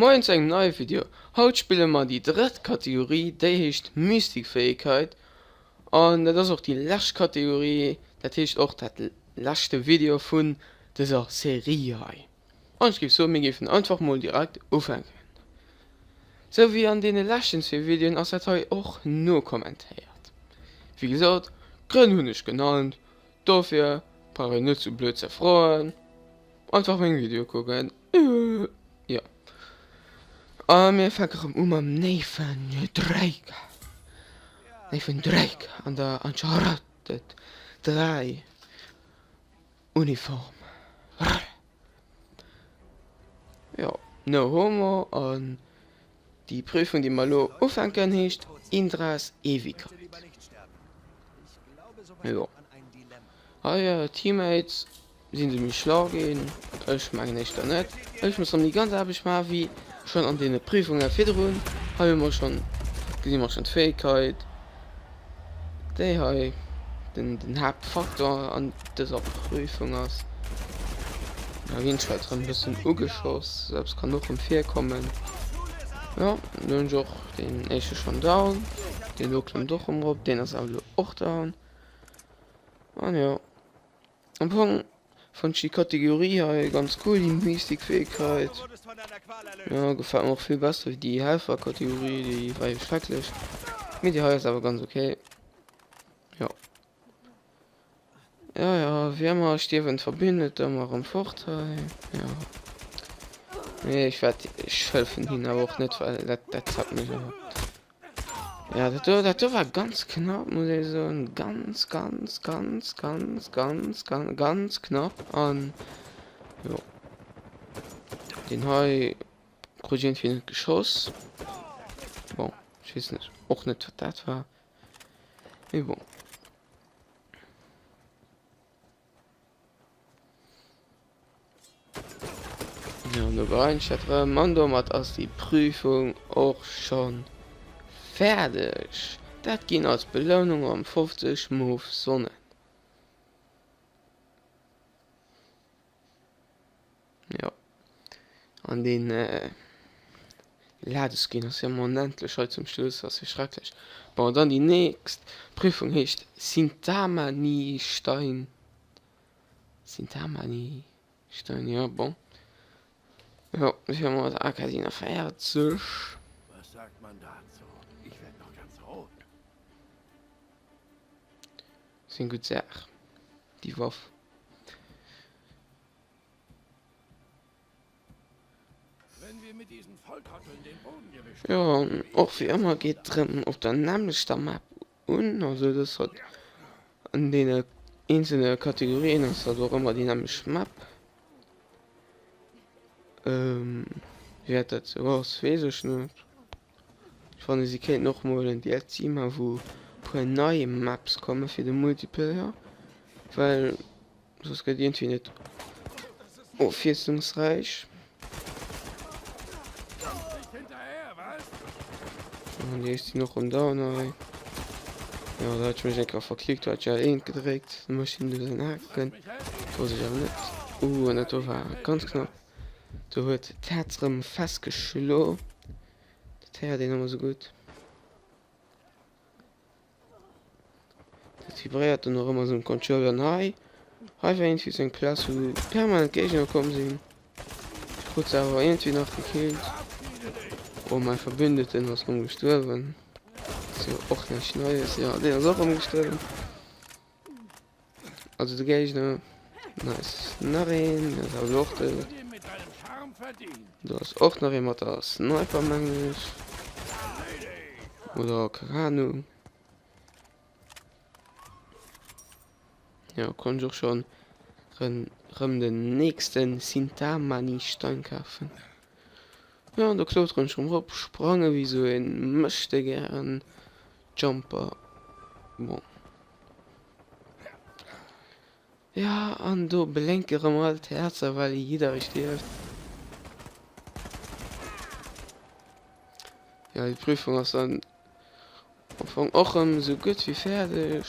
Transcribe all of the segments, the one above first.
Moien zu engem neie Video. Haut spille mer déi drëtt Kategorie, déi heescht Mystikfähigkeit an dat ass och déi lescht Kategorie, dat heescht och dat leschte Video vun dëser Serie hei. An ech géif soen, mir géifen einfach mol direkt ufänken. Sou wéi an deene leschten zwee Videoen ass dat hei och nokommentéiert. Wéi gesot, d'Grënn hunn ech genannt, dofir brauch een net sou blöd ze froen. Einfach meng Videoe kucken. Jo. A mir fänke rëm u mam Nathan Drake. Nathan Drake an der Uncharted 3 Uniform. Jo, no homo. An déi Prüfung, déi mer elo ufänken, heescht Indras Ewigkeit. Jo. Hei Teammates. Sinn se méi schlau ginn? Ech mengen éischter net. Ech muss rëm déi ganz Aarbecht maachen, wéi schonn an deene Prüfunge virdrun. Hei hu mer schonn, gesi mer schonn d'Fähigkeit, déi hei den, den Haaptfaktor an dëser Prüfung ass. Da ginn ech halt rëm e bëssen ugeschoss, selbst kann och rëm virkommen. Jo, do hunn ech och deen éischte schonn down. Deen do klëmmt och rëm erop, deen ass awer elo och down. An jo. Am Fong fannt ech déi Kategorie hei ganz cool, déi Mystikfähigkeit. Ja, gefällt mir och vill besser wéi déi Helferkategorie, déi war jo schrecklech. Mee déi hei ass awer ganz okay. Jo. Ja, ja, wéi ëmmer stierwen d'Verbündeter ëmmer erëm fort hei. Ja. Nee, ech wäert, ech hëllefen hinnen awer och net, well dat, dat zappt mech awer. Ja, dat do, dat do war ganz knapp, muss ech soen. Ganz, ganz, ganz, ganz, ganz, ganz, ganz knapp. An, jo. Den hei krut ech iergendwéi net geschoss. Bon, ech weess net, och net, wat dat war. Mee bon. Ja, do bereiden ech dat rëm an domat ass déi Prüfung och schonn fäerdeg. Dat ginn als Belounung rëm 50 Move Sonnen. Jo, an deen Ladescreen ass jo ëmmer onendlech hei zum Schluss, ass jo schrecklech. Bon, dann déi nächst Prüfung heescht Sintamani Stein. Sintamani Stein, jo, bon. Jo, wéi hu mer AK 47. Was sagt man dazu? Ich werd noch ganz rot. Ass eng gutt Saach, déi Waff. Jo, an och wéi ëmmer geet et rëm op der nämmlechter Map un. Also dës hat an deene eenzelne Kategorien ass dat och ëmmer déi nämmlecht Map. Wéi dat sou ass, weess ech net. Ech fannen si kéinten och mol en DLC man wou puer nei Maps komme fir de Multiplayer, well soss gëtt iergendwéi net ofwiesslungsräich. An déi sinn och rëm down hei. Jo do hat ech mech eng Kéier verklickt, do hat ech L1 gedréckt, da mécht hien do säin Haken. Wosst ech awer net. Uh an dat do war ganz knapp. Do huet d'Häerz rëm fest geschlo. Dat héiert een ëmmer sou gutt. Dat vibréiert dann och ëmmer sou um Controller. An hei, hei war iergendwéi sou eng Plaz, wou permanent Géigner komm sinn. Ech krut se awer iergendwéi nach gekillt. Oh, mäi Verbündeten ass rëm gestuerwen. Ass jo och näischt Neies. Jo, deen ass och rëm gestuerwen. Also de Géigner. Nice. Nach een. Dat ass awer och dout. Do ass och nach ee mat der Sniper, mengen ech. Oder keng Ahnung. Jo, konnt ech och schon rëm den nächsten Sintamani Stein kafen. Jo, an do kloteren ech rëm rop, sprange wéi sou een Möchtegern Jumper. Bon. Ja, an do blénke rëm all d'Häerzer, well jidderee stierft. Ja, déi Prüfung ass dann am Fong och rëm esou gutt wéi fäerdeg.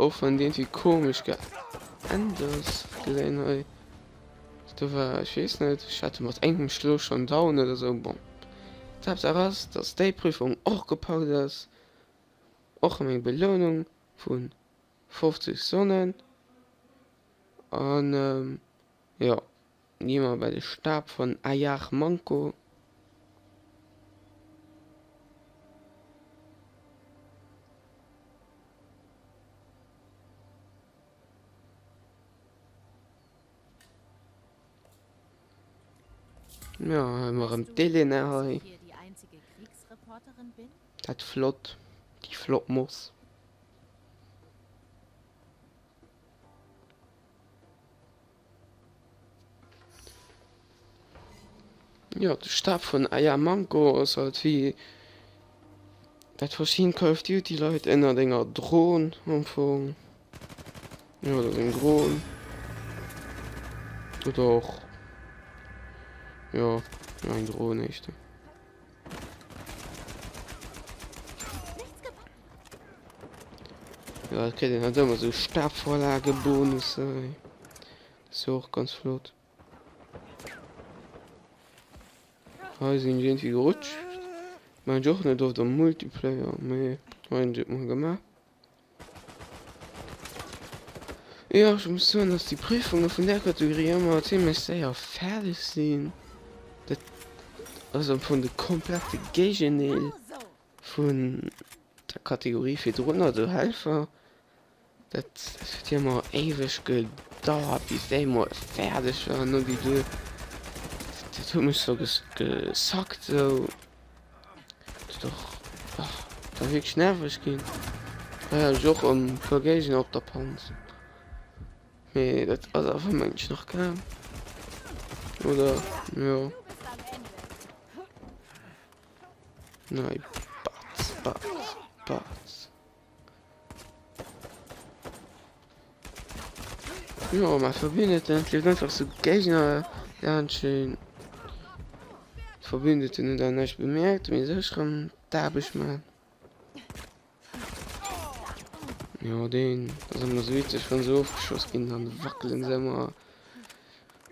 Och wann déi iergendwéi komesch geennt ass. Gesäit een hei. Do war, ech weess net, ech hat mat engem Schlo schonn down oder sou. Bon, d'Haaptsaach ass, dass déi Prüfung och gepackt ass. Och erëm eng Belounung vu 50 Sonnen. An jo, gi mer bei de Stab vun Ayar Manco. Jo, hei hu mer erëm d'Elena hei. Dat flott, déi flott Moss. Jo, de Stab vun Ayamanco ass halt wéi dat verschidden Call of Duty Leit ënnert enger Dron am Fong. Jo, dat ass eng Dron. Oder och, jo, eng Dron éischter. Jo, et kritt een halt ëmmer sou Stabvorlage-Bonusse. Dat ass jo och ganz flott. Hei sinn ech iergendwéi gerutscht. Mengen ech och net oft am Multiplayer, mee hei hunn ech et mol gemaach. Jo, ech muss soen, dass déi Prüfunge vun där Kategorie ëmmer zimlech séier fäerdeg sinn. Dat ass am Fong de komplette Géigendeel vun der Kategorie virdrun, also Helfer. Dat huet jo emmer éiweg gedauert bis déi mol fäerdeg waren no déi do. Dat huet mech sou gesackt sou. Dat och ach dat war wierklech nerveg ginn. Hei hat ech och e puer Géigner op der Panz. Mee dat ass awer mengen ech nach gaang. Oder jo. Nei Batz Batz Batz. Jo, mä Verbündeten, et leeft einfach sou Géigner laanscht een. D'Verbündeten hunn da näischt bemierkt, mee sech rëm d'Aarbecht man. Jo, deen ass ëmmer sou witzeg, wann se ofgeschoss ginn, dann wackelen se ëmmer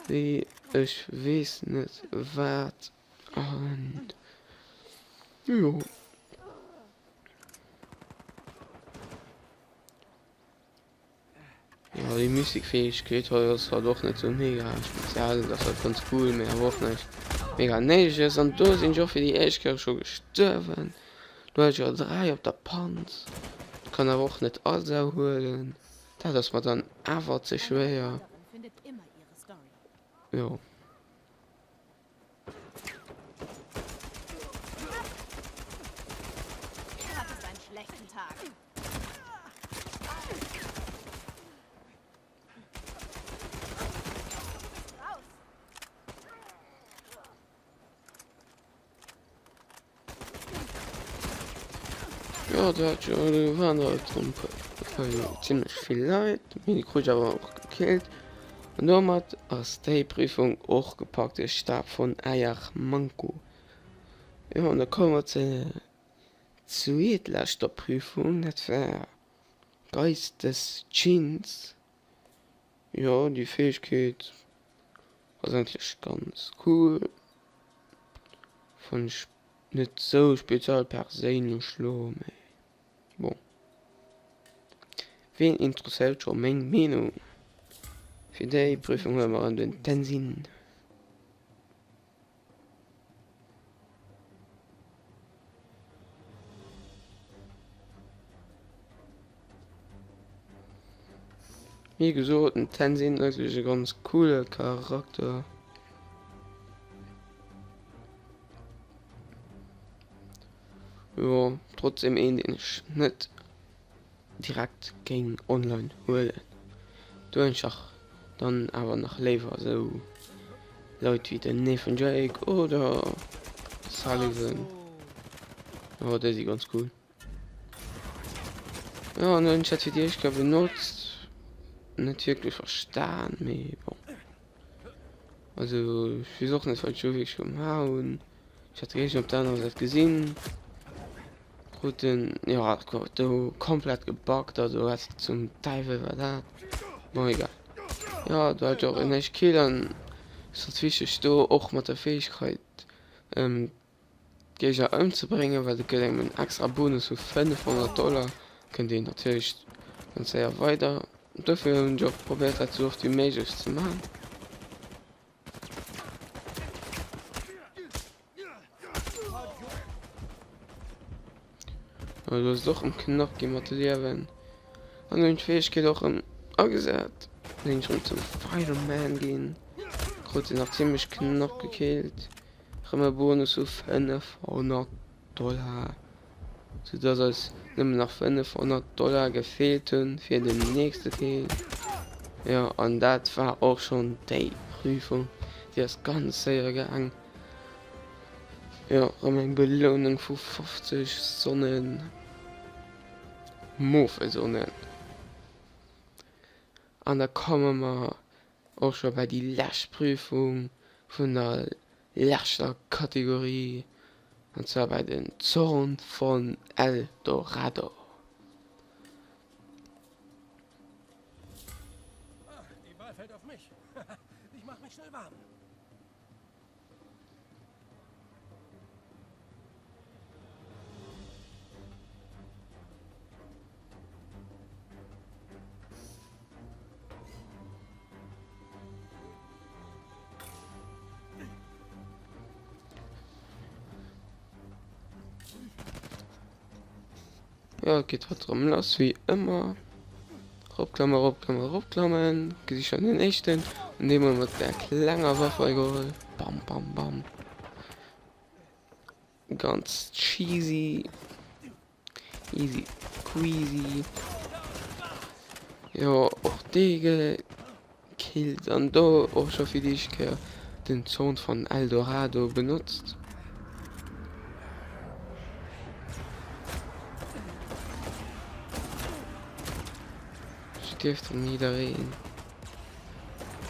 wéi ech weess net wat. An jo. Ja, déi Mystikfähigkeet hei ass halt och net sou mega speziell. Dat ass halt ganz cool, mee awer och näischt mega Néideges. An do sinn ech och fir déi éischt Kéier scho gestuerwen. Do hat ech jo 3 op der Panz. Kann awer och net all Sau huelen. Dat ass mer dann awer ze schwéier. Jo. Jo, do hat jo, do waren der erëm zimmlech vill Leit, mee déi krut ech awer och gekillt. An domat ass déi Prüfung och gepackt, de Stab vun Ayar Manco. Jo, an da komme mer zur zweetleschter Prüfung, dat war Geist des Dschinns. Jo, déi Fäegkeet ass eigentlech ganz cool, fann ech net sou speziell perséinlech lo, mee bon. Ween interesséiert scho meng Meenung? Fir déi Prüfung huele mer erëm den Tenzin. Wéi gesot, den Tenzin wierklech e ganz coole Charakter. Jo, trotzdem een deen ech net direkt géing online huelen. Do hunn ech dach dann awer nach léiwer esou Leit wéi den Nathan Drake oder Sullivan. Jo, déi si ganz cool. Jo, an hunn ech dat fir déi éischt Kéier benotzt. Net wierklech verstan, mee bon. Also ech weess och net wat ech do wierklech gemaach hunn. Ech hat réischt op der anerer Säit gesinn. Krut den, jo do komplett gebuggt, also wat zum Däiwel war dat? Bon egal. Jo do hat ech och en éischt Kill an. Ass halt wichteg do och mat der Fähigkeit d'Géigner ëmzebréngen, well dat gëtt engem en extra Bonus vu 500 Dollar. Kënnt een natierlech ganz séier weider. Dofir hunn ech och probéiert dat sou oft wéi méiglech ze man. Do ass et och rëm knapp gi mat de Liewen. An hunn d'Fäegkeet och rëm agesat. Sinn ech rëm zum Fireman ginn. Krut se nach zimmlech knapp gekillt. Rëm e Bonus vu 500 Dollar. Sou dass eis nëmmen nach 500 Dollar gefeelt hunn fir den nächste Kill. Jo, an dat war och schonn déi Prüfung. Déi ass ganz séier gaang. Jo, rëm eng Belounung vu 50 Sonnen. Mofesonnen. An da komme mer och scho bei déi lescht Prüfung vun der leschter Kategorie, an zwar bei den Zorn von El Dorado. Die Wahl fällt auf mich. Ich mach mich schnell warm. Jo, et geet hatt erëm lass, wéi ëmmer. Eropklammen, eropklammen, eropklammen. Gesi schon den éischten. An deem mol mat der klenger Waff hei geholl. Bam, bam, bam. Ganz cheesy. Easy squeezy. Jo, och dee gekillt. An do och scho fir déi éischt Kéier den Zorn von El Dorado benotzt. Stierft rem jiddereen.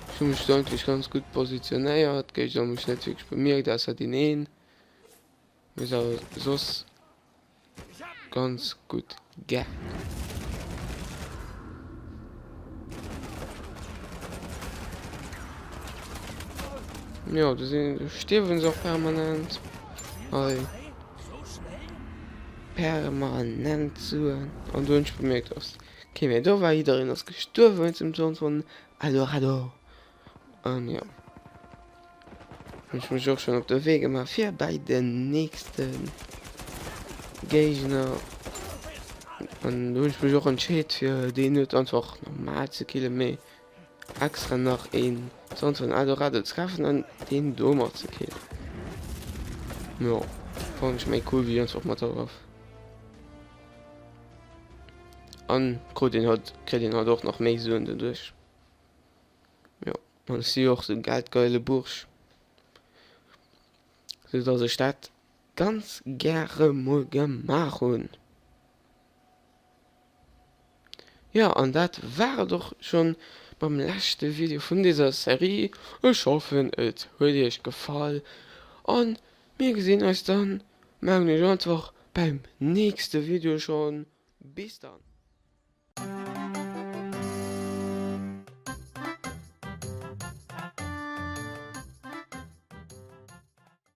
Ech hu mech do eigentlech ganz gutt positionéiert, d'Géigner hu mech net wierklech bemierkt, ausser deen een. Mee awer soss ganz gutt gaang. Jo, do sinn, do stierwen se och permanent. Hei. Permanent Suen. An do hunn ech bemierkt, dass kee méi do war. Jiddereen ass gestuerwen wéinst dem Zorn vun Eldorado. An jo. Hunn ech mech och schon op de Wee gemaach fir bäi den nächste Géigner. An do hunn ech mech och entscheet fir deen net einfach normal ze killen, mee extra nach een Zorn vun Eldorado ze kafen an deen domat ze killen. Jo, fannen ech méi cool wéi einfach mat der Waff. An krut een halt, kritt een halt och nach méi Suen doduerch. Jo, an ech si jo och sou geldgeile Bursch, sou dass ech dat ganz gäre mol gemaach hunn. Jo, an dat war et och schonn mam leschte Video vun dëser Serie. Ech hoffen et huet iech gefall an mir gesinn eis dann, mengen ech, einfach beim nächste Video schonn. Bis dann!